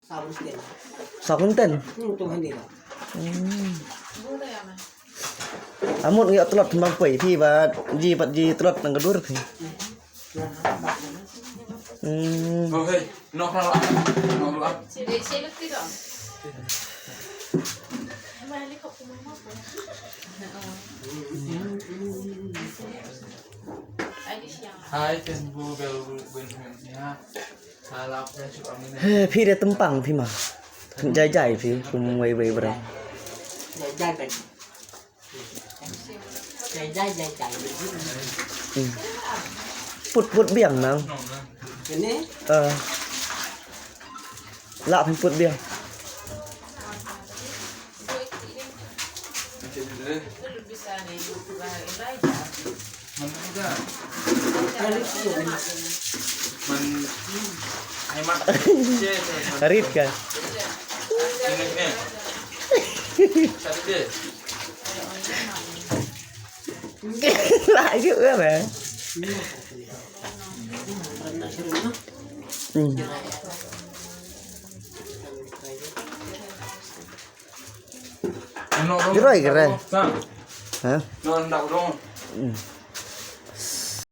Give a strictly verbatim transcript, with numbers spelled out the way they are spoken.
Saw kyntien. Hmm, tu hangne lah. Hmm. Amut ngi tlot tang poi phi ba ji pat ji tlot nang ka dur phi. Hmm. Oh, hey, nok na lah. Nok lah. Hai, ken bu bel bu bel ya. Salah friendship amin. He, phi de tempang phi ma. Jai jai phi kum wei wei bra. Jai jai ben. Jai jai jai jai. Hmm. Put put biang nang. Ini. Eh. Lah phi put biang. Rit ka. Lah juga kan. Hmm. Jiroi kere. Ha? Hmm.